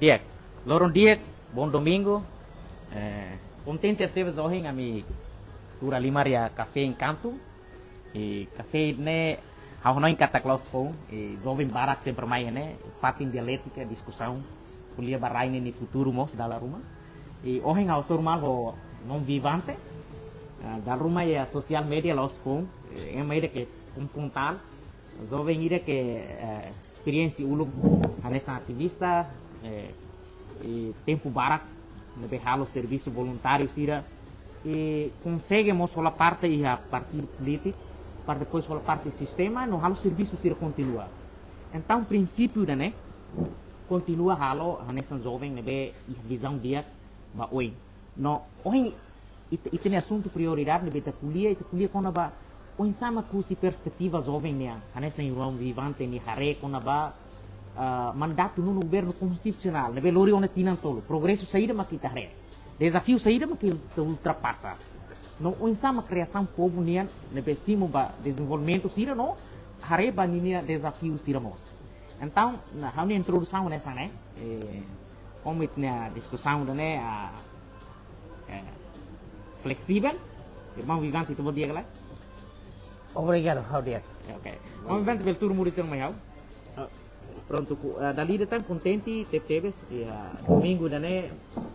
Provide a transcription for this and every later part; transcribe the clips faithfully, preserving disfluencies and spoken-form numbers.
Di'ak, loron di'ak, bom domingu. Eh, kontente tebes ohin ami tuur halimar iha Café Encanto. I kafé ne'e ha'u hanoin katak la'ós foun, i joven barak sempre mai ne'e, fatin dialétika, diskusaun, ko'alia ba rai nia futuru mós dala ruma. I ohin ha'u hasoru malu ho maun Vivante, ah, dala ruma iha sosiál média la'ós foun, eh, ema ida ke konfrontadu, joven ida ke, eh, esperiénsia uluk hanesan ativista, eh, i tempu barak ne'ebé halo servisu voluntáriu sira, i konsege mós hola parte iha partidu polítiku, para depois hola parte sistema, no halo servisu sira kontinua. Entaun, prinsípiu ida-ne'e kontinua halo hanesan joven ne'ebé iha vizaun di'ak ba oin. No ohin ita, ita-nia asuntu prioridade ne'ebé ita ko'alia, ita ko'alia kona-ba oinsá mak husi perspetiva joven nian, hanesan irmaun Vivante nia haree kona-ba, ah, mandatu nonu governu konstitusionál ne'ebé lori ona tinan tolu. Progresu saida mak ita haree? Dezafiu saida mak ita ultrapasa? No oinsá mak reasaun povu nian ne'ebé simu ba dezenvolvimentu sira no haree ba ninia dezafiu sira mós? Entaun, na, ha'u-nia introdusaun hanesan ne'e, eh, komu ita-nia diskusaun ida-ne'e, ah, eh, fleksível. Irmaun Vivante, ita-boot di'ak ka lae? Obrigadu, ha'u di'ak. Eh, oke. Maun Vivante bele tuur muda tiha ona mai ha'u. Ah, prontu, ku, ah, dala ida tan kontente tebetebes, iha domingu ida-ne'e,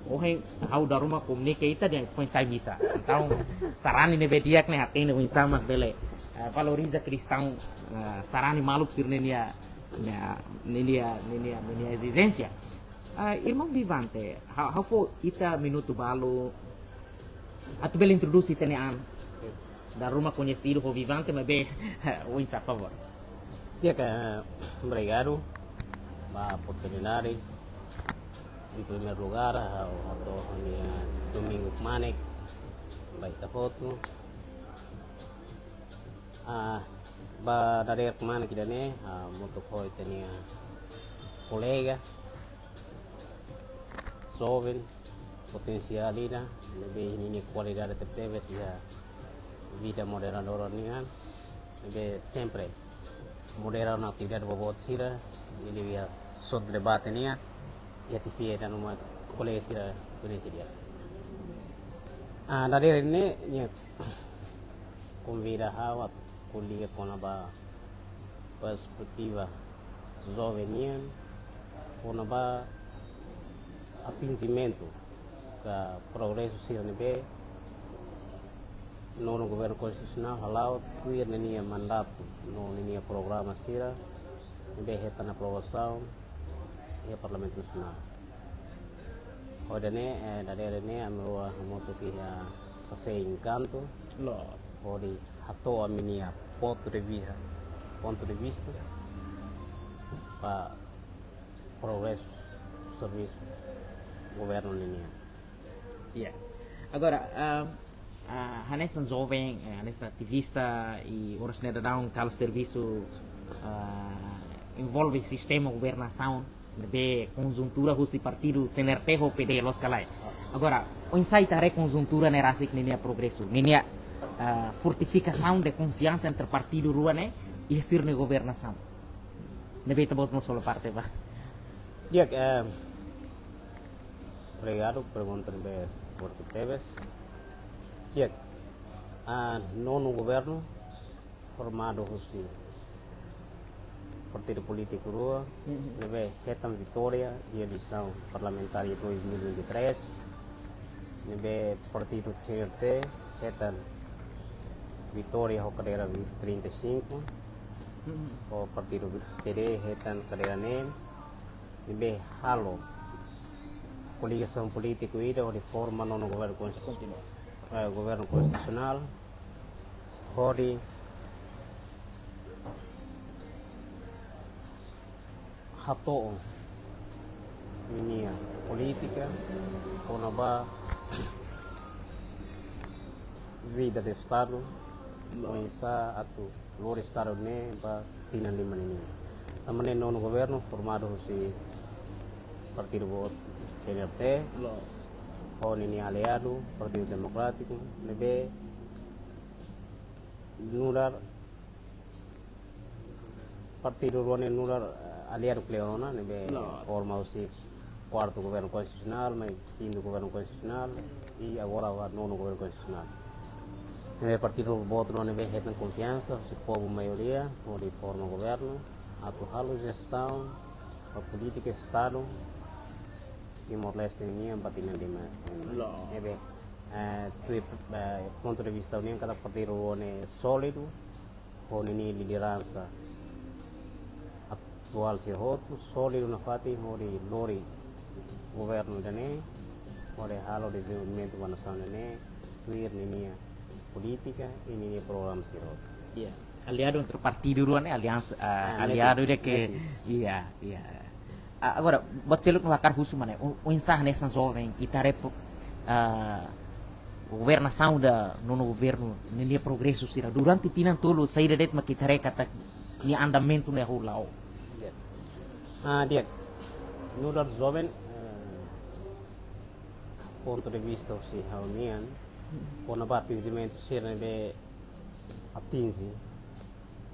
ohin ha'u dala ruma komunika ita dehan foin sai misa. Entaun, sarani ne'ebé di'ak ne'e hatene oinsá mak bele, ah, valoriza kristaun, ah, sarani maluk sira-nia, nia, nia, nia, nia, nia ezijénsia. Ah, irmaun Vivante, ha'u, ha'u fó ita minutu balu atu bele introdús ita-nia an. Dala ruma koñesidu ho Vivante, maibé oinsá, favór. Di'ak, obrigadu ba oportunidade. Em primeiro lugar, ha'u hato'o ha'u-nia domingu kmanek ba ita hotu. Ah, ba dadeer kmanek ida-ne'e, ah, hamutuk ho ita-nia kolega joven potensiál ida, ne'ebé ninia kualidade tebetebes iha vida moderadora nian, ne'ebé sempre modera ona atividade boboot sira, i liuliu iha sot debate nian, iha T V ida no mak kolega sira koñese di'ak. Ah, dadeer ne'e, nia konvida ha'u atu ko'alia kona-ba perspetiva joven nian, kona-ba atinjimentu ka progresu sira ne'ebé nonu governu konstitusionál hala'o tuir ninia mandatu no ninia programa sira ne'ebé hetan aprovasaun iha Parlamentu Nasionál. Hodi nune'e, eh, dadeer ne'e ami rua hamutuk iha Café Encanto. Loos. Hodi hato'o ami-nia pontu de vista, pontu de vista ba progresu servisu governu ninian. Iya. Agora, ah, ah, hanesan joven, eh, hanesan ativista i oras ne'e daudaun halo servisu, ah, envolve sistema governasaun, ne'ebé konjuntura husi partidu C N R T ho P D loos ka lae. Agora, oinsá ita haree konjuntura ne'e rasik ninia progresu, ninia, ah, fortifikasaun de konfiansa entre partidu rua ne'e iha sira-nia governasaun. Ne'ebé ita-boot mós hola parte ba. Di'ak, eh, obrigadu, pergunta ne'ebé forte tebes. Di'ak, ah, nonu governu formadu husi partidu polítiku rua, Mhm. ne'ebé hetan vitória iha eleisaun parlamentár iha dois mil e vinte e três, ne'ebé partidu C N R T hetan vitória ho kadeira vi-, trinta e cinco, Mhm. ho partidu P D hetan kadeira neen, ne'ebé halo koligasaun polítiku ida hodi forma nonu governu konstitu-, Kontinua. eh, governu konstitusionál, hodi hato'o ninia polítika kona-ba vida de Estadu, oinsá atu lori Estadu ne'e ba tinan lima ninian. Tanba ne'e nonu governu formadu husi partidu boot C N R T, Loos. ho ninia aliadu, Partidu Demokrátiku, ne'ebé nu'udar partidu rua ne'e nu'udar, eh, aliadu kle'an ona, ne'ebé Loos. forma husi kuartu governu konstitusionál, mai kintu governu konstitusionál, i agora ba nonu governu konstitusionál. Ne'ebé partidu boot ne'ebé hetan konfiansa husi povu maioria hodi forma governu, atu halo jestaun ba polítika Estadu Timor-Leste nian ba tinan lima. Loos. Ne'ebé, eh, tuir, eh, pontu de vista ha'u-nian, kada partidu ne'e sólidu, ho ninia lideransa atuál sira hotu, sólidu nafatin hodi lori governu ida-ne'e, hodi halo dezenvolvimentu ba nasaun ida-ne'e, tuir ninia polítika i ninia programa sira hotu. Iya. Aliadu entre partidu rua ne'e, aliansa, ah, Ah, aliadu ne'e, ida ke, ne'e. Iya, iya. Ah, agora, buat seluk no hakar husu mane, o, oinsá hanesan joven, ita haree, ah, governasaun ida, nonu governu, ninia progresu sira. Durante tinan tolu, saida de'it mak ita haree katak nia andamentu ne'e ha'u la'o. Di'ak. Ah, di'ak. Nu'udar joven, eh, pontu de vista husi ha'u-nian, kona-ba atinjimentu sira ne'ebé atinje,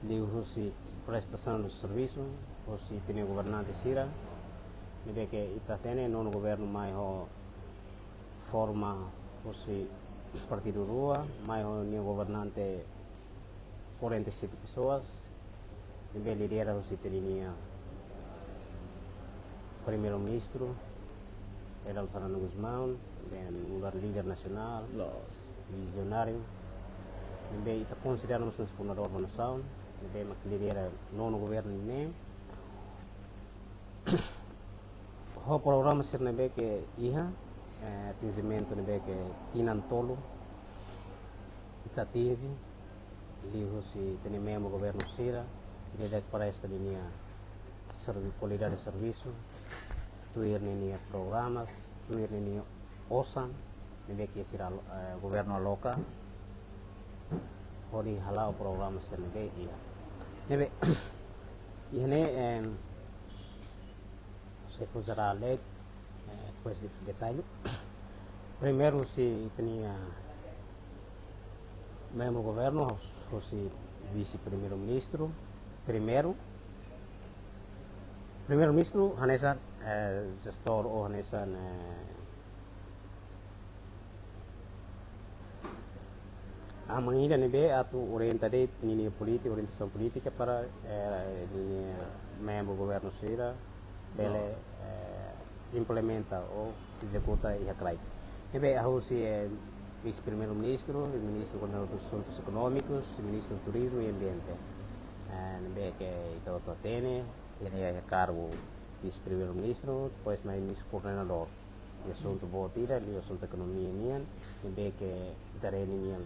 liuhusi prestasaun de servisu, husi ita-nia governante sira, ne'ebé ke ita hatene nonu governu mai ho forma husi partidu rua, mai ho nia governante quarenta e sete pessoas, ne'ebé lidera husi ita-nia Primeiru-Ministru, Reinaldo Xanana Gusmão, ne'ebé nu'udar líder nasionál, Loos. vizionáriu, ne'ebé ita konsidera mós fundadór ba nasaun, ne'ebé mak lidera nonu governu ne'e. Ho programa sira ne'ebé ke iha, eh, atinjimentu ne'ebé ke tinan tolu ita atinje, liuhusi ita-nia membru governu sira, ida-idak presta ninia servi-, kualidade servisu, tuir ninia programas, tuir ninia osan ne'ebé ke sira alo-, eh, governu aloka hodi hala'o programa sira ne'ebé iha. Ne'ebé, iha ne'e, em, xefe jerál de'it, eh, depois de detallu. Primeiru husi ita-nia membru governu, husi vise-primeiru-ministru, primeiru, primeiru-ministru, hanesan, eh, jestór ou hanesan, eh, aman ida ne'ebé atu orienta de'it ninia polítika, orientasaun polítika para, eh, ninia membru governu sira bele, eh, implementa ou ezekuta iha kraik. Ne'ebé ha'u husi, eh, vise-primeiru-ministru, ministru koordenadór asuntus ekonómikus, ministru turizmu i ambiente. Eh, ne'ebé ke ita hotu hatene, iha nia kargu vise-primeiru-ministru, depois mai ministru koordenadór. Iha asuntu boot ida, liu asuntu ekonomia nian, ne'ebé ke ita haree nian.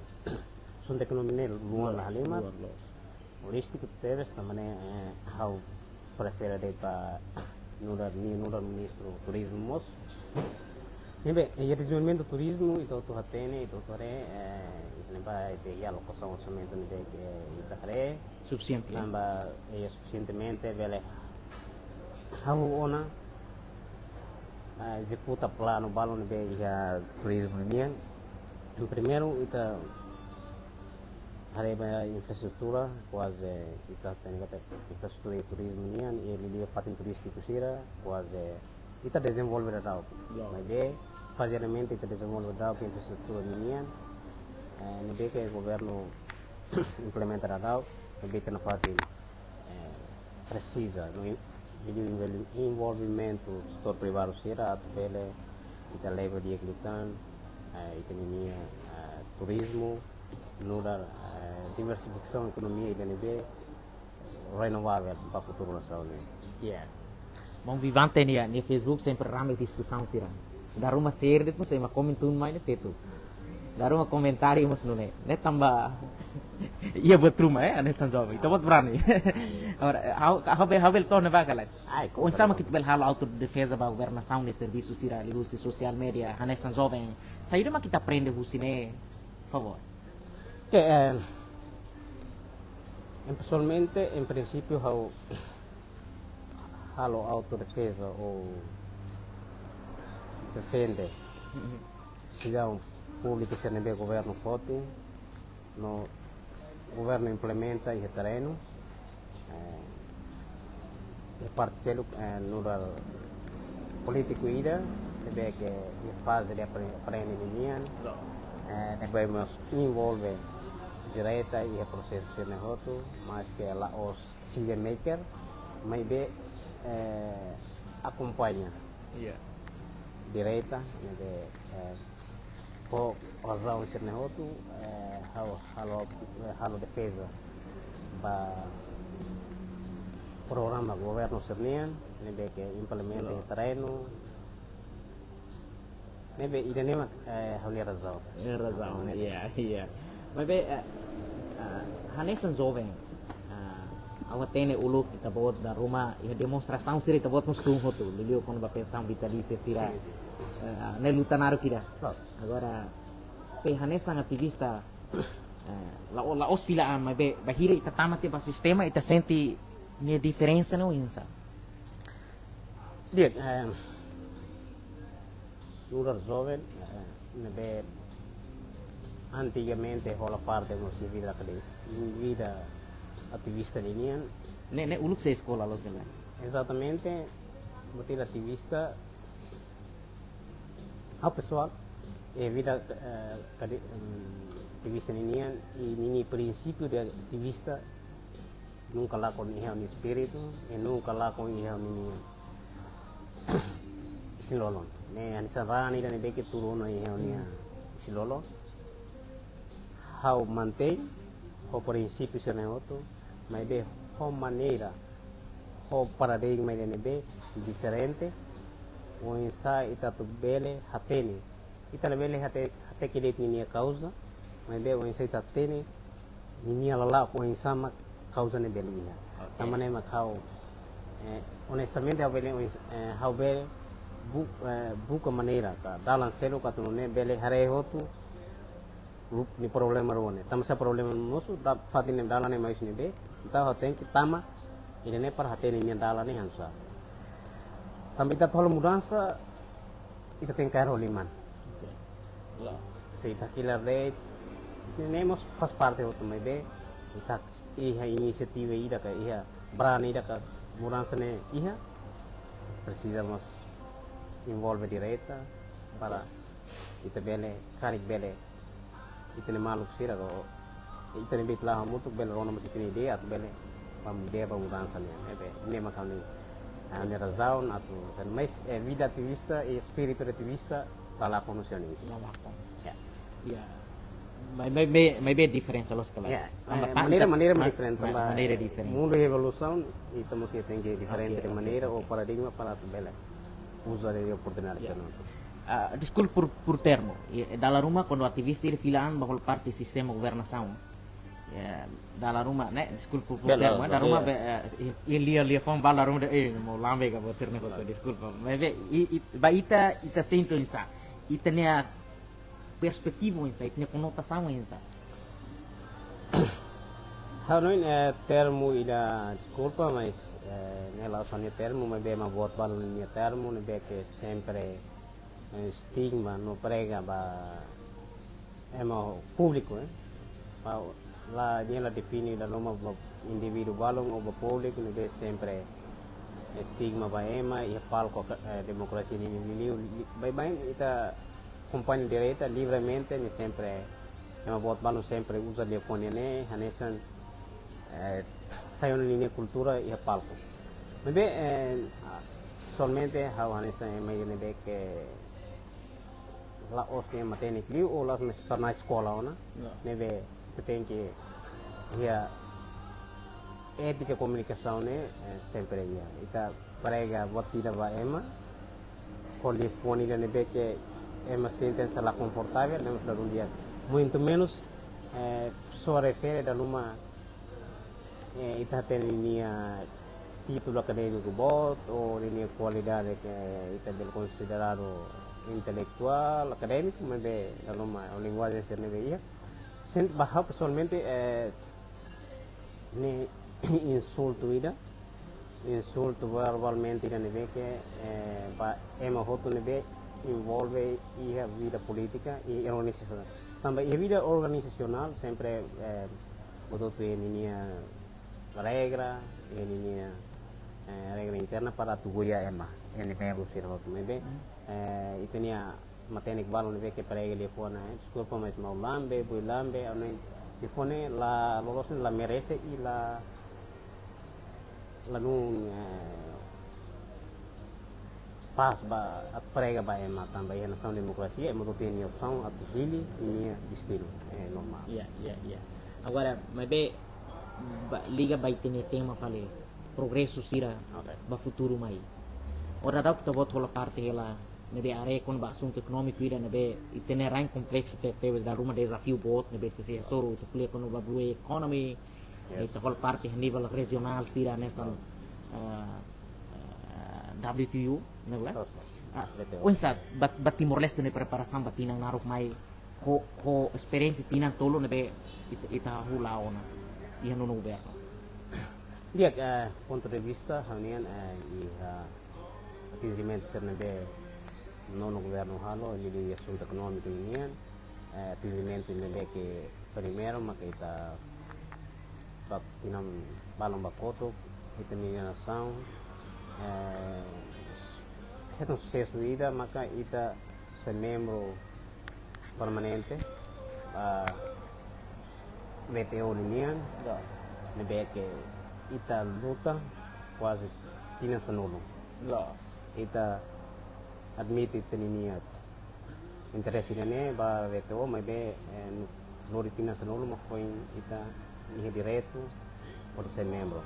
Asuntu ekonomia ne'e luan, Loos, la halimar, luan, loos. Holístiku tebes, tanba ne'e, eh, ha'u prefere de'it ba nu'udar, nia nu'udar ministru turizmu mós. Ne'ebé, iha dezenvolvimentu turizmu, ita hotu hatene, ita hotu haree, eh, ita ne'ebá, ita iha alokasaun orsamentu ne'ebé ke ita haree. Sufisiente. Tanba, eh, sufisientemente bele hahú ona, ah, ezekuta planu balun ne'ebé iha turizmu nian. Primeiru, ita haree ba infraestrutura, kuaze ita hatene katak infraestrutura iha turizmu nian, i liuliu fatin turístiku sira, kuaze ita dezenvolve daudaun. Loos. Maibé, fazeadamente ita dezenvolve daudaun infraestrutura nian, eh, ne'ebé ke governu implementa daudaun, ne'ebé ita nafatin, eh, presiza, no, i, i envol-, envolvimentu setór privadu sira atu bele ita leva di'ak liután, eh, ita-nia, eh, turizmu, nu'udar, eh, diversifikasaun ekonomia ida ne'ebé renovável ba futuru nasaun ne'e. Iya. Maun Vivante nia, nia Facebook sempre rame diskusaun sira. Dala ruma share de'it, maibé ema komen tun mai ne'e tetu. Dala ruma komentáriu mós nune'e. Ne'e tanba iha buat ruma, eh, hanesan joven. Ita buat berani. Agora, ha'u, ha'u bele, ha'u bele to'o ne'ebá ka lae. Ai, Oinsá mak ita bele halo autodefeza ba governasaun nia servisu sira liuhusi social media, hanesan joven. Saida mak ita aprende husi ne'e, favór. Ke, eh, em, pesoalmente, em prinsípiu, ha'u halo autodefeza ou defende Mhm. seidaun públiku sira ne'ebé governu foti, no governu implementa iha terrenu, eh, iha parte seluk, eh, nu'udar polítiku ida, ne'ebé ke iha faze de apre-, aprende ninian, eh, ne'ebé mós envolve direta iha prosesu sira-ne'e hotu, maske la'ós decision maker, maibé, eh, akompaña. Iya. Direta, ne'ebé, eh, ho razaun sira-ne'e hotu, eh, ha'u halo, eh, halo defeza ba programa governu sira-nian, ne'ebé ke implementa iha terrenu, ne'ebé ida-ne'e mak, eh, ha'u-nia razaun. Eh, razaun, iya, iya. Maibé, eh, eh, hanesan joven, eh, ha'u hatene uluk ita-boot dala ruma, iha demonstrasaun sira ita-boot mós tun hotu, liuliu kona-ba pensaun vitalísia sira. Sin, sin. Eh, ne'e luta naruk ida. Loos. Agora, se hanesan ativista, eh, la'o-, la'ós fila an, maibé bainhira ita tama tiha ba sistema, ita sente nia diferensa ne'e oinsá? Di'ak, eh, nu'udar joven, eh, ne'ebé antigamente hola parte mós iha vida akadémika, vida ativista ninian. Ne'e, ne'e uluk sei eskola loos ka lae? Ezatamente, buat ida ativista, ha'u pesoál, eh, vida, eh, akade-, em, ativista ninian, i ninia prinsípiu de ativista nunka lakon iha ha'u-nia espíritu, i nunka lakon iha ha'u-nia isin-lolon. Ne'e hanesan raan ida ne'ebé ke tuur ona iha ha'u-nia isin-lolon. Ha'u mantein, ho prinsípiu sira-ne'e hotu, maibé ho maneira, ho paradigma ida ne'ebé diferente, oinsá ita atu bele hatene. Ita labele hate-, hateke de'it ninia kauza, maibé oinsá ita hatene ninia lala'ok oinsá mak kauza ne'e bele iha. Oke. Tanba ne'e mak ha'u, eh, onestamente ha'u bele oins-, eh, ha'u bele bu-, eh, buka maneira ka dalan seluk atu nune'e bele haree hotu, ru-, nia problema rua ne'e. Tanba sá problema mosu, da-, fatin ne'e dalan ne'e mai husi ne'ebé, entaun ha'u tenke tama ida-ne'e para hatene nia dalan ne'e hanesan sá. Tanba ita atu halo mudansa, ita tenke kaer ho liman. Oke. Loos. Se ita hakilar de'it, ne'e, ne'e mós faz parte hotu maibé, ita iha inisiativa ida ka iha brani ida ka mudansa ne'e iha, presiza mós envolve direta para ita bele, karik bele, ita-nia maluk sira ka, ita-nia bit la hamutuk bele rona mós ita-nia ideia atu bele ba ideia ba mudansa ne'e. Ne'ebé, ne'e mak ha'u-nia, ha'u-nia razaun atu, kan, mas, eh, vida ativista i espíritu ativista la lakon husi ha'u-nia isin. La lakon. Ya. Ya. Mai, mai, mai, maibé diferensa loos ka lae? Ya, tanba eh, tan-, maneira, tan-, maneira ma-, diferente, ma-, tanba maneira diferensa. Mundu evolusaun, ita mós tenke diferente. Oke, de oke, maneira, oke, ou paradigma para atu bele uza de oportunidade. Ya. Sira-ne'e. Ah, deskulpa por, por termu. I, i dala ruma kuandu ativista ida fila an ba hola parte sistema governasaun. Ya, dala ruma, ne'e, deskulpa por, por termu, eh, dala ruma, ya, be, eh, i, i lia, lia fom bala ruma de, eh, mau lambe ka buat sira-ne'e, deskulpa. Maibé, i, i, ba ita, ita sente oinsá. Ita-nia perspetiva oinsá, ita-nia konotasaun oinsá. Ha'u hanoin, eh, termu ida, deskulpa, mas, eh, ne'e la'ós ha'u-nia termu, maibé ema boot balu nia termu, ne'ebé ke sempre, eh, estigma no prega ba ema públiku, eh. Ba, la, nia la define dala ruma ba indivíduu balun ou ba públiku, ne'ebé sempre estigma ba ema, iha palku, eh, demokrasia ninian, ninian, li-, baibain ita akompaña direta, livremente, ne'e sempre, ema boot balun sempre uza liafuan ne'e, hanesan, eh, sai ona ninia kultura iha palku. Maibé, eh, pesoalmente, ha'u hanesan ema ida ne'ebé ke la'ós nia matenek liu, ou la'ós nia pernah eskola ona, ya, ne'ebé ita tenke iha étika komunikasaun ne'e, eh, sempre iha. Ita prega buat ida ba ema, ho liafuan ida ne'ebé ke ema sente hanesan la konfortavel, ne'e mós la dún di'ak. Muito menos, eh, só refere dala ruma, eh, ita hatene ninia títulu akadémiku boot, ou ninia kualidade ke ita bele konsideradu intelektuál, akadémiku, maibé dala ruma, ou linguajen sira ne'ebé iha. Sin, ba ha'u pesoalmente, eh, ne'e insultu ida, insultu verbalmente ida ne'ebé ke, eh, ba ema hotu ne'ebé envolve iha vida polítika i organizasaun. Tanba iha vida organizasionál sempre, eh, buat hotu iha ninia regra, iha ninia eh, regra interna para atu goza ema, ema membru sira hotu. Maibé, eh, ita-nia matenek balun ne'ebé ke prega liafuan, eh, deskulpa, mas maun lambe, boi lambe, anu, liafuan ne'e la loloos, la merese i la, la dún, eh, pás ba atu prega ba ema tanba iha nasaun demokrasia, ema hotu iha nia opsaun atu hili nia destinu, eh, normál. Ya, ya, ya. Agora, maibé, ba, liga ba ita-nia tema fali progresu sira, oke, ba futuru mai. Ora daudauk ita-boot hola parte hela, ne'ebé haree kona-ba asuntu ekonómiku ida ne'ebé ita-nia rain kompleksu tebetebes, dala ruma dezafiu boot ne'ebé ita sei hasoru, ita ko'alia kona-ba blue economy, yes, ita hola parte nivel rejionál sira hanesan, ah, ah, W T O, ne'e ka lae? Yes, ah, W T O. Oinsá ba, ba Timor-Leste nia preparasaun ba tinan naruk mai, ho, ho esperiénsia tinan tolu ne'ebé ita, ita hahú la'o ona iha nonu governu? Di'ak, eh, pontu de vista ha'u-nian, eh, iha atinjimentu sira ne'ebé nonu governu halo, liuliu asuntu ekonómiku nian, eh, atinjimentu ne'ebé ke primeiru maka ita ba tinan balun ba kotuk, ita-nia nasaun, eh, s-, hetan susesu ida, maka ita sei membru permanente, ah, W T O ninian, ya, ne'ebé ke ita luta kuaze tinan sanulu. Loos. Ita admite ita-nia interese ida-ne'e ba W T O, maibé, eh, lori tinan sanulu mak foin ita iha direitu hodi sai membru.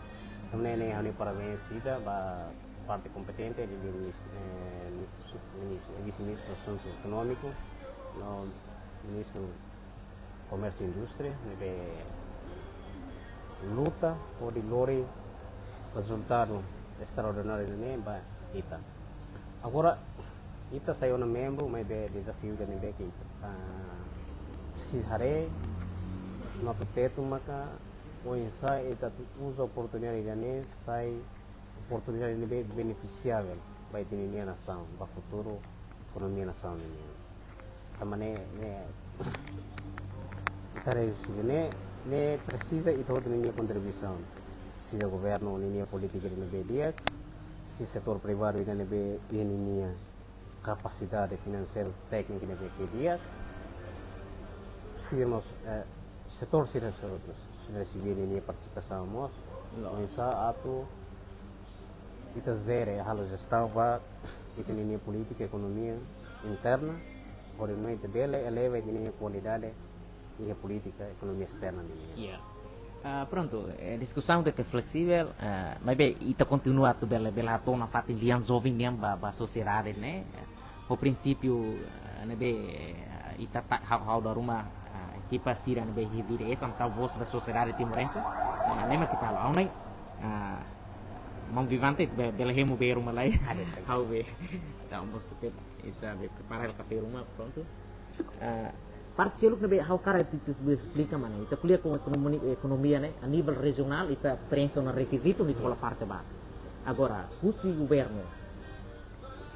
Entaun ne'e, ne'e ha'u-nia parabéns ida ba parte kompetente, liuliu minis-, eh, sub-, minis-, vise-ministru asuntu ekonómiku no ministru komérsiu indústria, ne'ebé luta hodi lori rezultadu estraordináriu ne'e ba ita. Agora, ita sai ona membru, maibé dezafiu ida ne'ebé ke ita, ah, presiza haree no atu tetu maka oinsá ita atu uza oportunidade ida-ne'e sai oportunidade ne'ebé benefisiavel ba ita-nia nasaun, ba futuru ekonomia nasaun nian. Tanba ne'e, ne'e, ita haree husi ne'e, ne'e presiza ita hotu ninia kontribuisaun. Presiza governu ninia polítika ida ne'ebé di'ak, presiza setór privadu ida ne'ebé iha ninia kapasidade finanseiru, tékniku ne'ebé ke di'ak, presiza mós, eh, setór sira, sira, sira sivíl ninia partisipasaun mós, oinsá atu ita jere, halo jestaun ba ita ninia polítika ekonomia interna, hodi nune'e ita bele eleva ita ninia kualidade iha polítika ekonomia esterna nian. Ya. Ah, prontu, eh, diskusaun ida ke fleksivel, ah, maibé ita kontinua atu bele, bele hato'o nafatin lian joven nian ba, ba sosiedade ne'e. Ho prinsípiu, eh, ne'ebé, eh, ita ta-, ha'u, ha'u dala ruma, eh, ekipa sira ne'ebé iha Videes, entaun Voz da Sociedade Timorense. Eh, ne'e mak ita halo. Ha'u ne'e, eh, maun Vivante, be-, bele hemu be ruma lai. Ada, ada. Ha'u be. Entaun, bos, ita be prepara kafé ruma, prontu. Eh, parte seluk ne'ebé ha'u hakarak atu, atu esplika mak ne'e. Ita ko'alia kona-ba ekonomi-, ekonomia ne'e, a nivel rejionál, ita preenxe ona rekizitu, ita hola parte ba. Agora, husi governu,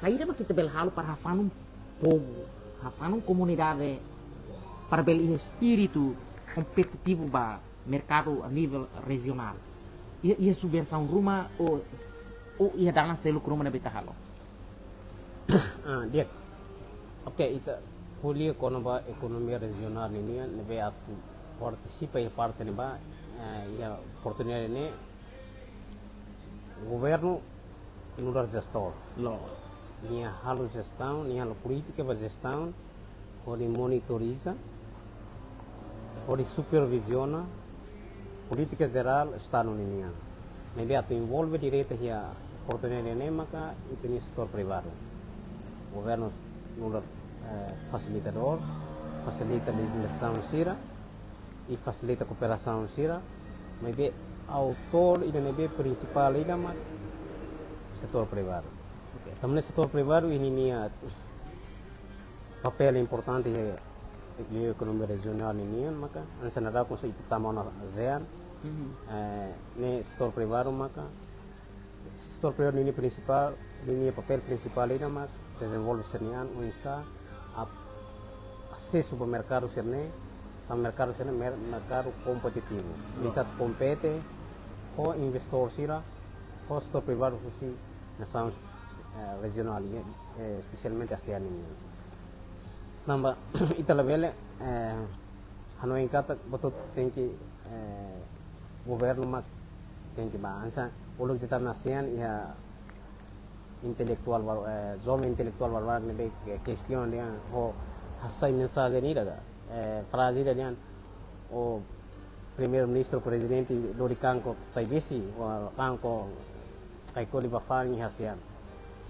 saida mak ita bele halo para hafanun povu, hafanun komunidade, para bele iha espíritu kompetitivu ba merkadu a nivel rejionál? Iha, iha subvensaun ruma ou, ou iha dalan seluk ruma ne'ebé ita halo? Ah, di'ak. Oke, ita ko'alia kona-ba ekonomia rejionál ninian, ne'ebé atu partisipa iha parte ne'ebá, eh, iha oportunidade ne'e, governu nu'udar jestór. Loos. Nia halo jestaun, nia halo polítika ba jestaun, hodi monitoriza, hodi superviziona polítika jerál Estadu ninian. Maibé atu envolve direta iha oportunidade ne'e maka ita-nia setór privadu. Governu nu'udar, eh, fasilitadór, fasilita lejizlasaun sira, i fasilita kooperasaun sira, maibé autór ida ne'ebé prinsipál ida mak setór privadu. Oke. Tanba ne'e setór privadu iha ninia papél importante iha, iha ekonomia rejionál ninian, maka hanesan dadauk hanesan ita tama ona ASEAN, mhm, eh, ne'e setór privadu maka setór privadu ninia prinsipál, ninia papél prinsipál ida mak dezenvolve sira-nian oinsá ap-, asesu ba merkadu sira-ne'e, tanba merkadu sira-ne'e mer-, merkadu kompetitivu. Loos. Oinsá atu kompete ho investór sira, ho setór privadu husi nasaun, eh, rejionál, eh, espesialmente ASEAN nian. Tanba ita labele, eh, hanoin katak buat hotu tenke, eh, governu mak tenke bá. Hanesan uluk ita tama ASEAN iha intelektuál balu, eh, joven intelektuál balu ne'e be, eh, kestiona dehan ho hasai mensajen ida ka, eh, fraze ida dehan, o Primeiru-Ministru, Prezidente lori kanko taibesi, o kanko kaikoli ba fali iha ASEAN.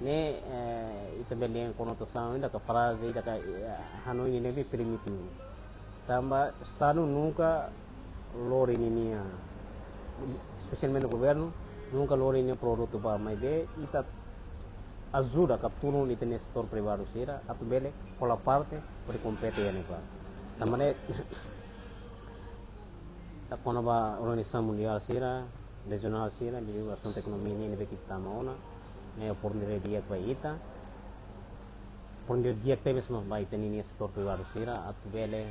Ne'e, eh, ita bele dehan konotasaun ida ka fraze ida ka, eh, hanoin ne'ebé primitivu. Tanba Estadu nunka lori ninia, espesialmente governu, nunka lori ninia produtu bá, maibé ita ajuda ka tulun ita-nia setór privadu sira atu bele hola parte hodi kompete iha ne'ebá. Tanba ne'e, kona-ba organizasaun mundiál sira, rejionál sira, liuliu asuntu ekonomia nian ne'ebé ke ita tama ona, ne'e oportunidade di'ak ba ita. Oportunidade di'ak tebes mós ba ita-nia setór privadu sira atu bele,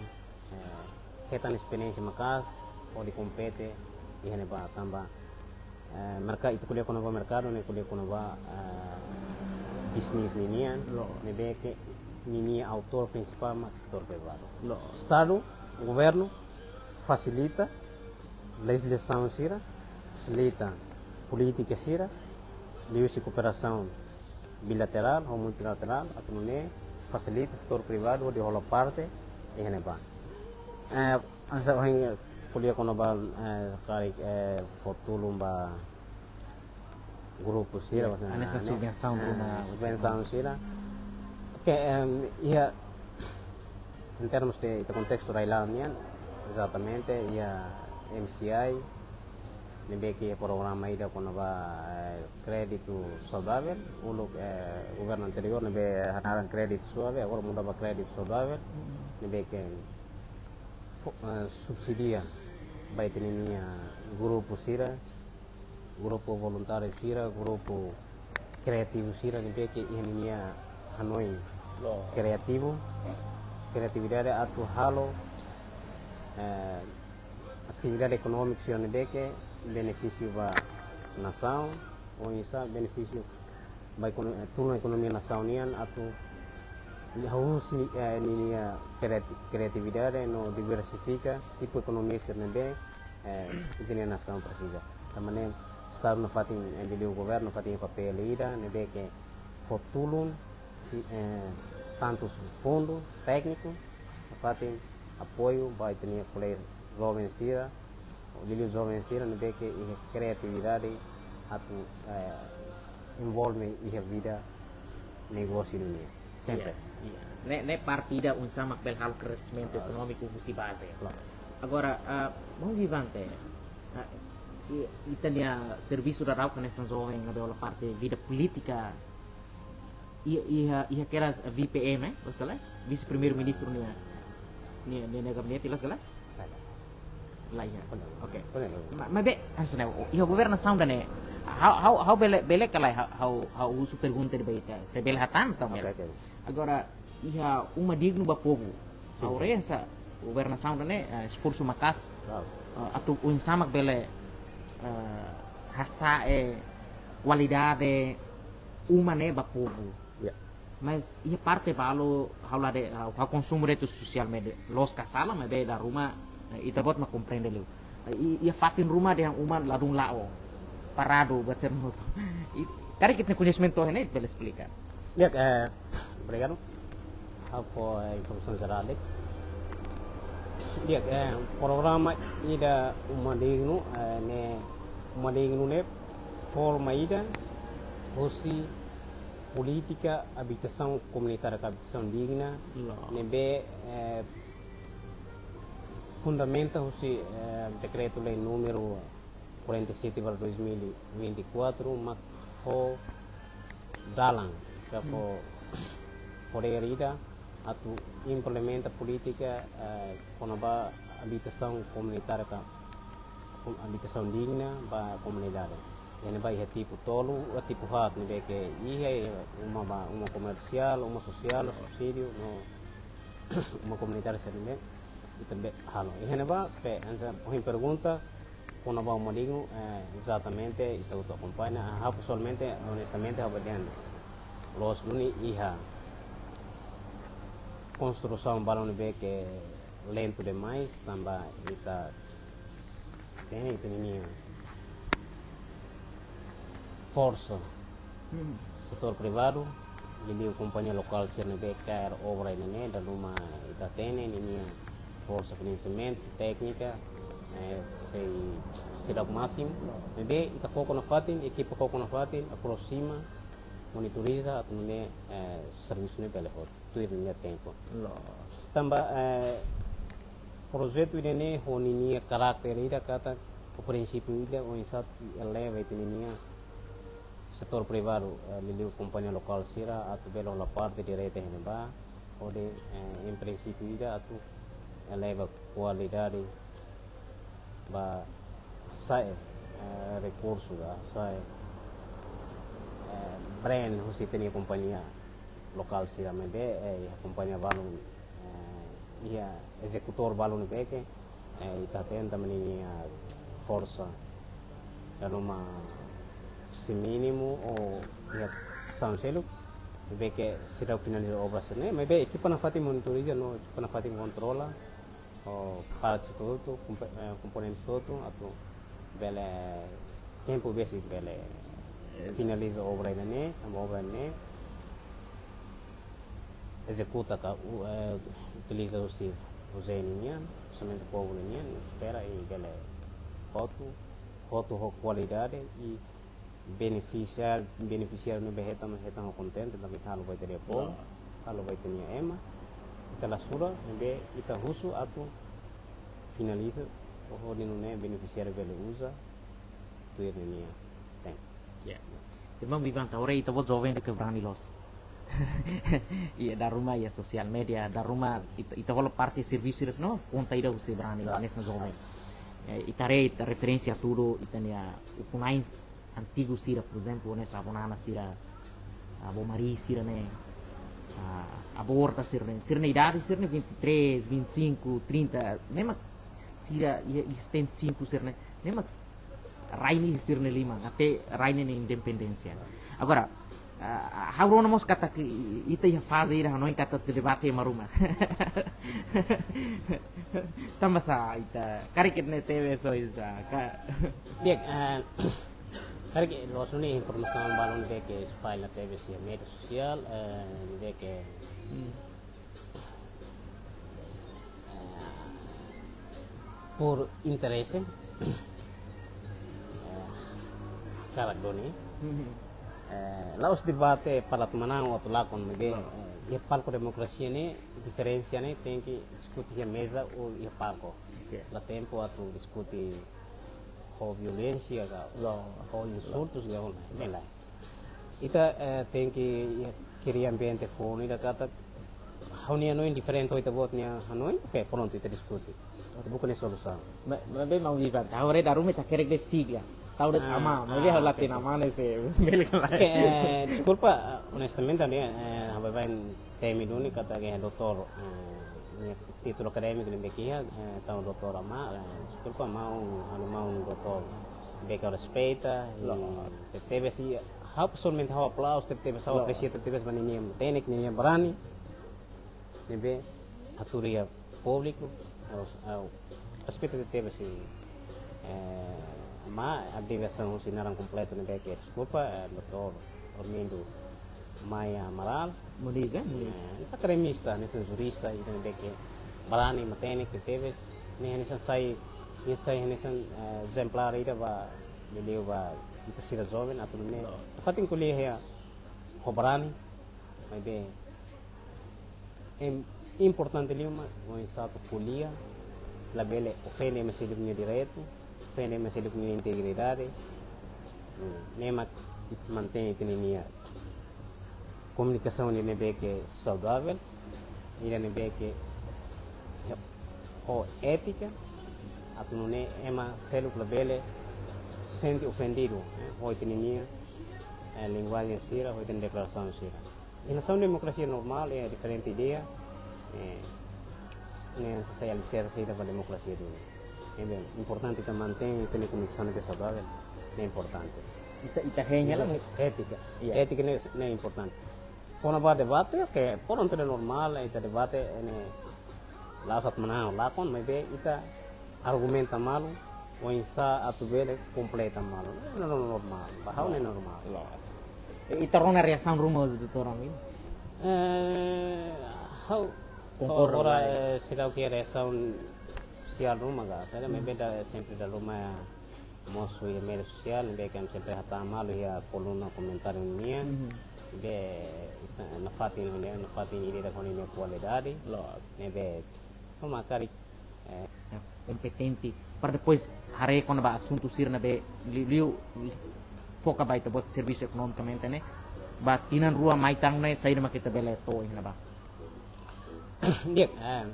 eh, hetan esperiénsia maka'as hodi kompete iha ne'ebá tanba, eh, merka-, ita ko'alia kona-ba merkadu ne'e ko'alia kona-ba, eh, bisnis ninian, Loos. ne'ebé ke ninia autór prinsipál mak setór privadu. Loos. Estadu, governu, fasilita lejizlasaun sira, fasilita polítika sira, liuhusi kooperasaun bilaterál ou multilaterál, atu nune'e fasilita setór privadu hodi hola parte iha ne'ebá. Eh, hanesan ohin ko'alia kona-ba, eh, karik, eh, fó tulun ba grupu sira, Ya, maksudnya, hanesan ne'e, subvensaun eh, ruma, subvensaun sira. Oke, em, iha, em termos de, de kontestu rai-laran nian, ezatamente, iha M C I, ne'ebé ke programa ida kona-ba, eh, kréditu saudavel, uluk, eh, governu anteriór ne'ebé hanaran kréditu suave, agora muda ba kréditu saudavel, Mm. ne'ebé ke fo-, eh, subsidia ba ita-nia grupu sira, grupu voluntáriu sira, grupu kreativu sira ne'ebé ke iha ninia hanoin Loos. kreativu, kreatividade atu halo, eh, atividade ekonómiku sira ne'ebé ke benefísiu ba nasaun, oinsá benefísiu ba ekono-, eh, tulun ekonomia nasaun nian atu hahú husi, eh, ninia kreati-, kreatividade no diversifika tipu ekonomia sira ne'ebé, eh, ita-nia nasaun presiza. Tanba ne'e Estadu nafatin, eh, liuliu governu nafatin papél ida ne'ebé ke fó tulun, fi-, eh, tantu fundu tékniku, nafatin apoiu ba ita-nia kolega joven sira, liuliu joven sira ne'ebé ke iha kreatividade atu, eh, envolve iha vida negósiu nian. Sempre. Iya, iya. Ne'e, ne'e parte ida oinsá mak bele halo kresimentu Ah. ekonómiku husi baze. Klaru. Agora, ah, maun Vivante, ah, i-, ita-nia servisu daudauk hanesan joven ne'ebé hola parte vida polítika, i-, iha, iha kedas V P M, eh, loos ka lae? Vise-Primeiru-Ministru nia, nia, nia, nia gabinete, loos ka lae? Lae. Lae, ya. Benar. Oke. Benar, benar. Ma-, maibé, hanesan ne'e, iha governasaun ida-ne'e, ha'u, ha'u, ha'u bele, bele ka lae, ha'u, ha'u, ha'u husu pergunta ida ba ita, se bele hatán, entaun, Oke, bele. oke. Agora, iha uma dignu ba povu. Sin, Ha'u sin. haree hanesan governasaun ida-ne'e, eh, esforsu maka'as, Klaru. eh, atu oinsá mak bele, eh, hasa'e kualidade uma ne'e ba povu. Ya. Mas iha parte balu, ha'u la dehan, ha'u, ha'u konsumu de'it sosiál mídia, loos ka sala, maibé dala ruma, eh, ita-boot mak komprende liu. Eh, i-, iha fatin ruma dehan uma ladún la'o, paradu, buat sira-ne'e hotu. I, karik ita-nia koñesimentu ne'e bele esplika. Ya, eh, obrigadu. Ha'u fó, eh, informasaun jerál de'it. Ya, eh, programa ida uma dignu, eh, ne'e uma dignu ne'e forma ida husi polítika abitasaun komunitária ka abitasaun digna, Loos. ne'ebé, eh, fundamenta husi, eh, dekretu-lei númeru quarenta e sete barra dois mil e vinte e quatro, mak fó dalan, ka fó Hmm. podér ida atu implementa polítika, eh, kona-ba abitasaun komunitária ka, abitasaun digna ba komunidade. Iha ne'ebá iha tipu tolu, eh, tipu haat ne'ebé ke iha, iha uma ba, uma komersiál, uma sosiál, subsídiu, no uma komunitária sira ne'ebé, i tanba halo. Iha ne'ebá, pe, hanesan ohin pergunta, Kona-ba uma dignu, eh, ezatamente, ita hotu akompaña, ah, ha'u pesoalmente, onestamente, ha'u badian. Loos duni iha konstrusaun balun ne'ebé ke lentu demais, tanba ita-nia, ita-nia forsa setór privadu, liuliu kompañia lokál sira ne'ebé kaer obra ne'e, dala ruma ita hatene ninia forsa finansiamentu, téknika, eh, sei, seidauk másimu, ne'ebé ita koko nafatin, ekipa koko nafatin, aprosima, monitoriza, atu nune'e, eh, servisu ne'e bele hotu tuir nia tempu. Loos. Tanba, eh, projetu ida-ne'e ho ninia karakter ida katak, ho prinsípiu ida, oinsá atu eleva ita-nia setór privadu, eh, liuliu kompañia lokál sira atu bele hola parte direta iha ne'ebá, hodi, eh, em prinsípiu ida atu eleva kualidade ba sa'e, eh, rekursu ka sa'e, eh, brand husi ita-nia kompañia lokál sira, maibé, eh, iha kompañia balun, eh, iha ezekutór balun ne'ebé ke, eh, ita hatene tanba ninia forsa dala ruma sei mínimu ou iha situasaun seluk, ne'ebé ke seidauk finaliza obra sira-ne'e, maibé ekipa nafatin monitoriza no ekipa nafatin kontrola ho parte hotu, kompo-, eh, komponente hotu, atu bele tempu besik bele finaliza obra ne'e, tanba obra ne'e ezekuta ka u-, eh, utiliza husi, husi ninia, orsamentu povu ninia, espera i bele hotu, hotu ho kualidade i benefisiar-, benefisiáriu ne'ebé hetan, hetan ho kontente, tanba ita halo ba ita-nia povu, Loos. halo ba ita-nia ema, ita la sura, ne'ebé ita husu atu finaliza, hodi nune'e benefisiáriu bele uza tuir ninia tempu. Ya. Irmaun Vivan, agora ita-boot joven de'it ke brani loos. Iha dala ruma iha sosiál média, dala ruma ita, ita hola parte servisu sira, no, konta ida husi brani, Ya. hanesan joven. Eh, ita haree, ita referénsia hatudu, ita-nia ukun-na'in antigu sira, por ezemplu, hanesan avó Nana sira, avó Mari sira-ne'e, ah, avó Horta sira-ne'e, sira-nia idade sira-ne'e vinte e três, vinte e cinco, trinta, ne'e mak sira iha, iha setenta e cinco sira-ne'e, ne'e mak rai ne'e sira-nia liman, até rai ne'e independénsia. Agora, ah, ha'u rona mós katak ita iha faze ida hanoin katak atu debate ema ruma. Tanba sá ita, karik ne'e tebes oinsá, ka. Di'ak, eh, karik loos duni informasaun balun ne'ebé ke espalla tebes iha média sosiál, eh, ne'ebé ke Hmm. eh, por interese, eh, karik duni. Hmm. Eh, la'ós debate para atu manán ou atu lakon, maibé, Loos. eh, iha palku demokrasia ne'e, diferensa ne'e tenke diskute iha meza ou iha palku. Oke. La tempu atu diskute ho violénsia ka, Loos. ho insultus ka, ne'e lae. Ita, eh, tenke, eh, kria ambiente funu ida katak ha'u-nia hanoin diferente ho ita-boot nia hanoin, oke, prontu, ita diskute. Ita buka nia solusaun. Ma, maibé maun Vivan, ha'u haree dala ruma ita karik de'it sigla. Tau de'it Ah, amá, maibé ah, ha'u la oke, hatene oke. amá ne'e sé. Bele ka lae. Oke, eh, deskulpa, eh, onestamente, ne'e, eh, ha'u baibain temi duni katak iha doutór, eh, nia títulu akadémiku ne'ebé ke iha, eh, tau doutór amá, eh, deskulpa, maun, anu, maun doutór ne'ebé ke ha'u respeita, i Loos. tebetebes, i ha'u pesoalmente ha'u aplaude tebetebes, ha'u Loos. apresia tebetebes ba ninia matenek, ninia brani, ne'ebé hatudu iha públiku, ha'u, ha'u respeita tebetebes, i, eh, amá, ha'u dehan husi naran kompletu ne'ebé ke, deskulpa, eh, doutór Armindo Maia Amaral. Muniz, eh? Muniz. Eh, hanesan akademista, hanesan jurista, ida ne'ebé ke brani, matenek tebetebes, ne'e hanesan sai, ne'e sai hanesan, eh, ezemplár ida ba, liuliu ba ita sira joven, atu nune'e Loos. fatin ko'alia iha ho brani, maibé, em, importante liu mak oinsá atu ko'alia, labele ofende ema seluk nia direitu, ofende ema seluk nia integridade. Hmm, ne'e mak mantein ita-nia komunikasaun ida ne'ebé ke saudável, ida ne'ebé ke ho étika, atu nune'e ema seluk labele sente ofendidu, eh, ho ita-nia, eh, linguajen sira, ho ita-nia deklarasaun sira. Em relasaun demokrasia normál, é diferente ideia, eh, ne'e hanesan sai aliserse ida ba demokrasia duni. Ne'ebé importante ita mantein ita-nia koneksaun ne'ebé saudavel, ne'e importante. Ita ita hanya lah. Étika. Iya. Étika ne'e, ne'e importante. Kona-ba debate, oke, pronto, ne'e normál, ita debate, ne'e la'ós atu manán lakon, maibé ita argumenta malu, oinsá atu bele kompleta malu. Ne'e normál, ba ha'u ne'e normál. Loos. Ita rona reasaun ruma hotu, doutór, ami? Eh, ha'u Konkorda agora, lae. Eh, seidauk iha reasaun sosiál ruma ka, saida, maibé sempre dala ruma mosu iha média sosiál, ne'ebé ami sempre hatán malu iha koluna komentáriu nian. Mhm. Be, nafatin, nafatin ida-idak ho ninia kualidade. Loos. Ne'ebé, ruma karik, eh, Ya, kompetente. Para depois haree kona-ba asuntu sira ne'ebé liu, liu foka ba ita-boot servisu ekonomikamente ne'e. Ba tinan rua mai tan ne'e saida mak ita bele to'o iha ne'ebá? Di'ak, eh,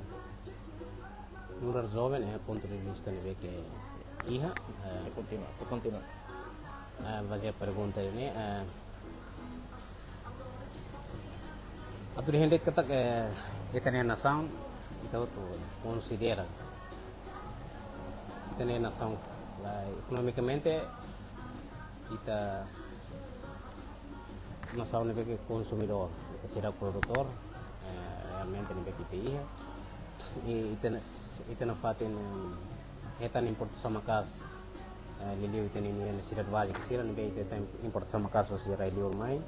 nu'udar joven, eh, pontu de vista ne'ebé ke iha, eh, Kontinua, kontinua. Eh, bazeia pergunta ne'e, eh, atu dehan de'it katak, eh, ita-nia nasaun, ita hotu konsidera ita-nia nasaun, eh, ekonomikamente ita nasaun ne'ebé ke konsumidór, ita seidauk produtór, eh, realmente ne'ebé ke ita iha. I ita na, ita nafatin, eh, hetan importasaun maka'as, eh, liuliu ita-nia nesesidade bázika sira, ne'ebé ita hetan importasaun maka'as husi rai-liur mai.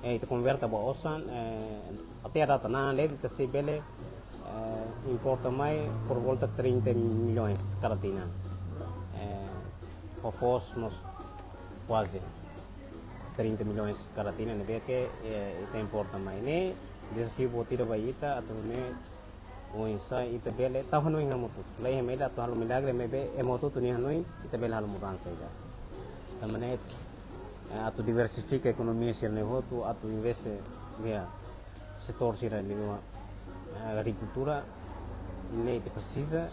Eh, ita konverte ba osan, eh, até data ne'e, ita sei bele, eh, importa mai por volta trinta milhões kada tinan. Eh, ho foos mós kuaze trinta milhões kada tinan ne'ebé ke, eh, ita importa mai. Ne'e dezafiu boot ida ba ita, atu nune'e oinsá ita bele tau hanoin hamutuk. Laiha mak ita atu halo milagre, maibé ema hotu-hotu nia hanoin, ita bele halo mudansa ida. Tanba ne'e, eh, atu diversifika ekonomia sira-ne'e hotu, atu investe iha setór sira liuliu, eh, agrikultura, ne'e ita presiza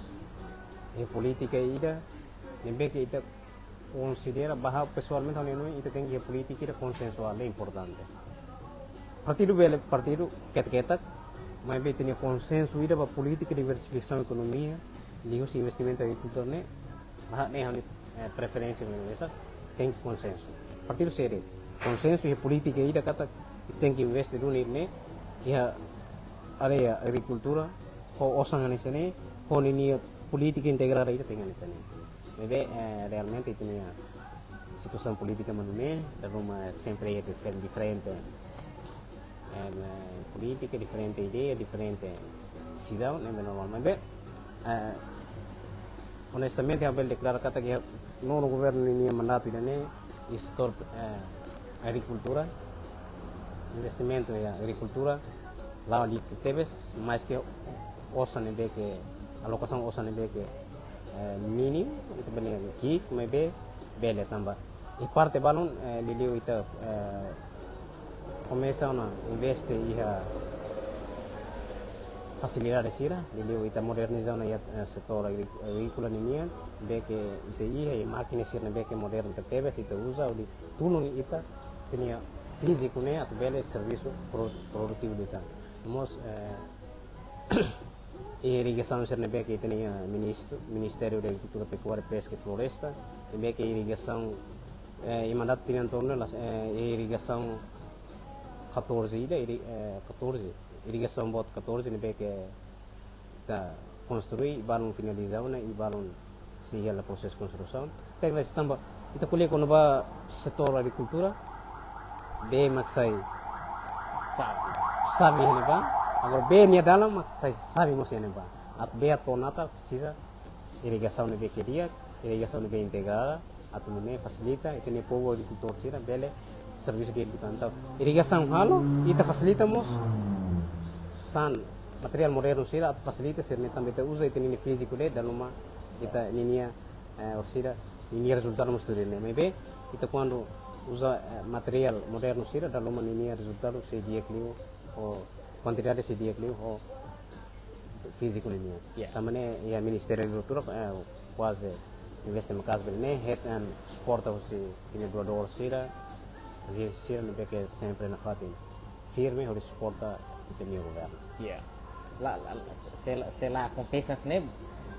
iha polítika ida ne'ebé ke ita konsidera, ba ha'u pesoalmente, ha'u-nia hanoin, ita tenke iha polítika ida konsensuál, ne'e importante. Partidu bele, partidu ketak-ketak, maibé ita-nia konsensu ida ba polítika diversifikasaun ekonomia, liuhusi investimentu agrikultura ne'e, ba ha'u ne'e ha'u-nia, eh, preferénsia, maibé tenke konsensu. Partidu sé de'it, konsensu iha polítika ida katak tenke investe duni ne'e iha área agrikultura, ho osan hanesan ne'e, ho ninia polítika integrada ida tenke hanesan ne'e. Maibé, eh, realmente ita-nia situasaun polítika mak nune'e, dala ruma sempre iha difer-, diferente, eh, polítika, diferente ideia, diferente desizaun, ne'e normál. Maibé, eh, onestamente, ha'u bele deklara katak iha nonu governu ninia mandatu ida-ne'e, iha setór, eh, agrikultura, investimentu iha agrikultura la'o di'ak tebes, maske osan ne'ebé ke, alokasaun osan ne'ebé ke, eh, mínimu, ita bele ki'ik, maibé bele tanba. Iha parte balun, eh, liuliu ita, eh, komesa ona investe iha fasilidade sira, liuliu ita moderniza ona iha, eh, setór agri-, agríkola ninian, ne'ebé ke ita iha, i mákina sira ne'ebé ke modernu tebes, ita uza hodi tulun ita-nia fíziku ne'e atu bele servisu pro-, produtivu liután. Mós, eh, iha irrigasaun sira ne'ebé ke ita-nia ministru, Ministériu Agrikultura, Pekuária, Peska i Floresta, ne'ebé ke irrigasaun, eh, iha mandatu tinan to'o ne'e la'ós, eh, irrigasaun katorze ida, irri-, eh, katorze, irrigasaun boot katorze ne'ebé ke ita konstrui, balun finaliza ona, i balun sei iha prosesu konstrusaun. Ita bele tanba, ita ko'alia kona-ba setór agrikultura, bee mak sai Sabi. xave iha ne'ebá. Agora bee nia dalan mak sai xave mós iha ne'ebá. Atu bee atu natar presiza irrigasaun ne'ebé ke di'ak, irrigasaun ne'ebé integrada, atu nune'e fasilita ita-nia povu agrikultór sira bele servisu di'ak liután. Entaun irrigasaun halo, ita fasilita mós sasán, materiál modernu sira atu fasilita sira-ne'e tanba ita uza ita-nia fíziku de'it, dala ruma ita-nia, eh, orsida, ninia rezultadu mós tuir ne'e. Maibé ita kuandu uza, eh, materiál modernu sira, dala ruma ninia rezultadu sei di'ak liu, ho kuantidade sei di'ak liu, ho fíziku ninia. Ya. Tanba ne'e iha Ministériu Agrikultura, eh, kuaze investe maka'as ba ne'e, hetan suporta husi ita-nia doadór sira, ajénsia sira ne'ebé ke sempre nafatin firme hodi suporta ita-nia governu. Ya. La, la, la, se, se la, se la kompensa ne'e,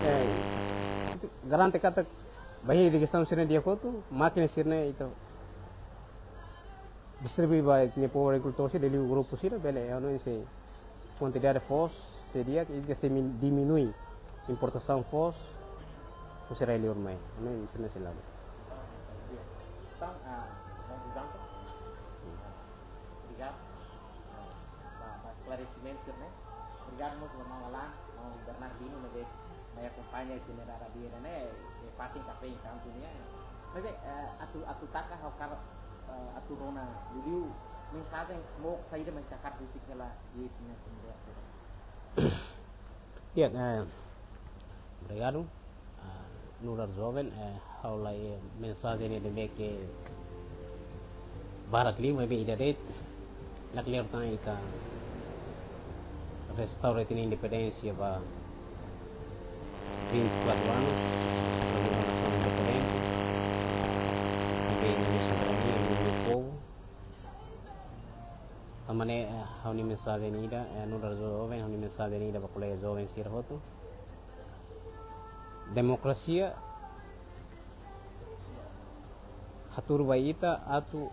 Ita garante katak ba irrigasaun sira-ne'e di'ak hotu, mákina sira-ne'e ita distribui ba ita-nia povu agrikultór sira, liuliu grupu sira, bele, hanoin sei kuantidade foos sei di'ak, ita sei min-, diminui importasaun foos husi rai-liur mai. Hanoin sira-ne'e sei la. Entaun, ah, vamos junto. Obrigadu. Ah, ba, ba esklaresimentu ne'e. Obrigadu mós ba maun Alan, maun Bernardino, ne'ebé mai akompaña ita-nia dada dia ne'e, eh, fatin kafé enkantu ne'e. Maibé, eh, atu, atu taka ha'u hakarak, eh, atu rona liuliu mensajen mouk saida mak ita hakarak husik hela iha ita-nia konversa. Di'ak, eh, obrigadu. Ah, nu'udar joven, eh, ha'u la iha mensajen ida ne'ebé ke barak liu, maibé ida de'it, nakliar tan ita restaura ita-nia independénsia ba vinte e quatro anos, ita nasaun independente, maibé ita-nia soberania, ita-nia povu. Tanba ne'e, eh, ha'u-nia mensajen ida, eh, nu'udar joven, ha'u-nia mensajen ida ba kolega joven sira hotu. Demokrasia hatudu ba ita atu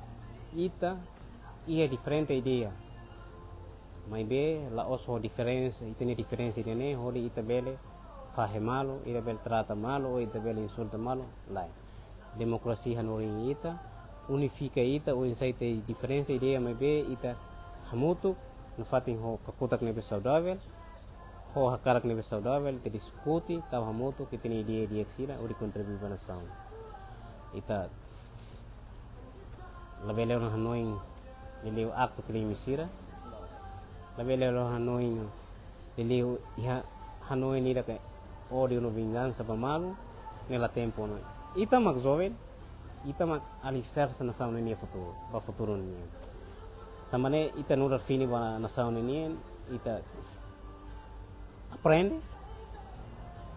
ita iha diferente ideia. Maibé la'ós ho diferensa, ita-nia diferensa ida-ne'e hodi ita bele fahe malu, ita bele trata malu, ou ita bele insulta malu, lae. Demokrasia hanorin ita, unifika ita, oinsá ita iha diferensa ideia, maibé ita hamutuk nafatin ho kakutak ne'ebé saudavel, ho hakarak ne'ebé saudavel, ita diskute, tau hamutuk ita-nia ideia di'ak sira, hodi kontribui ba nasaun. Ita labele hanoin liuliu aktu krime sira, labele hanoin liuliu iha hanoin ida ke ódiu no vingansa ba malu, ne'e la tempu ona. Ita mak joven, ita mak aliserse nasaun ne'e nia futuru, ba futuru nian. Tanba ne'e ita nu'udar fini ba nasaun ne'e nian, ita aprende,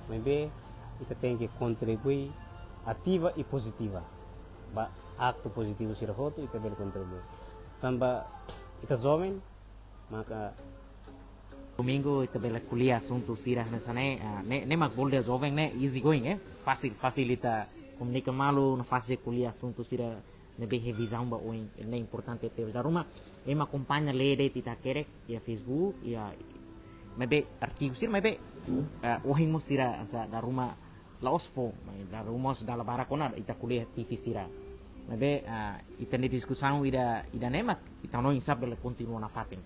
maibé ita tenke kontribui ativa i pozitiva. Ba aktu pozitivu sira hotu ita bele kontribui. Tanba ita joven, maka domingu ita bele ko'alia asuntu sira hanesan ne'e, ah, ne'e, ne'e mak bolu de'it joven ne'e easy going, eh. Fasil, fasil ita komunika malu, no fasil ko'alia asuntu sira ne'ebé iha vizaun ba oin, ne'e importante tebes. Dala ruma ema akompaña lee de'it ita hakerek iha Facebook, iha, maibé artigu sira, maibé, eh, ohin mós sira hanesan dala ruma la'ós fó, maibé dala ruma mós dala barak ona ita ko'alia iha T V sira. Maibé, ah, ita-nia diskusaun ida, ida-ne'e mak ita hanoin oinsá bele kontinua nafatin.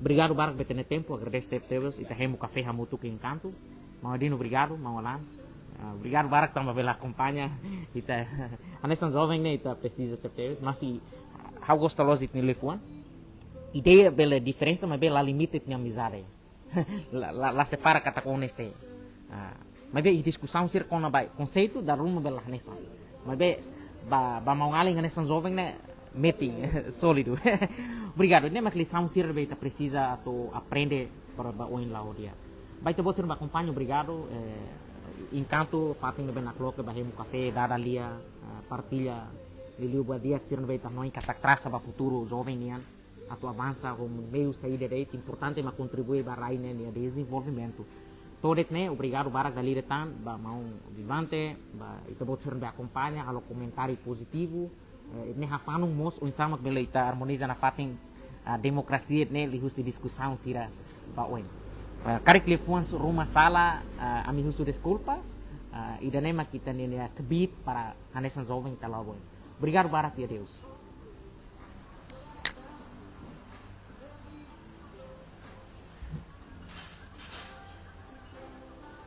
Obrigadu barak ba ita-nia tempu, agradese tebetebes, ita hemu kafé hamutuk enkantu. Maun Adino, obrigadu, maun Alan. Ah, obrigadu barak tanba bele akompaña ita. Hanesan joven ne'e ita presiza tebetebes, mas ha'u gosta loos ita-nia liafuan. Ideia bele diferensa, maibé la limite ita-nia amizade. La, la, la separa katak ó ne'e sé. Ah, maibé iha diskusaun sira kona-ba konseitu dala ruma bele la hanesan. Maibé ba, ba maun-alin hanesan joven ne'e metin sólidu. Obrigadu. Ne'e mak lisaun sira ne'ebé ita presiza atu aprende para ba oin la'o di'ak. Ba ita-boot sira ne'ebé akompaña, obrigadu. Eh, enkuantu fatin ne'ebé nakloke ba hemu kafé, dada lia, ah, partilla, liuliu buat di'ak sira ne'ebé ita hanoin katak trasa ba futuru joven nian atu avansa ho meiu saida de'it, importante mak kontribui ba rai ne'e nia dezenvolvimentu. To'o de'it ne'e, obrigadu barak dala ida tan ba maun Vivante, ba ita-boot sira ne'ebé akompaña, halo komentáriu pozitivu. Eh, ita-nia hafanun mós oinsá mak bele ita armoniza nafatin, ah, demokrasia ne'e liuhusi diskusaun sira ba oin. Eh, karik liafuan ruma sala, ah, ami husu deskulpa, ah, ida-ne'e mak ita-nia, nia kbiit para hanesan joven ita la'o ba oin. Obrigadu barak, i adeus.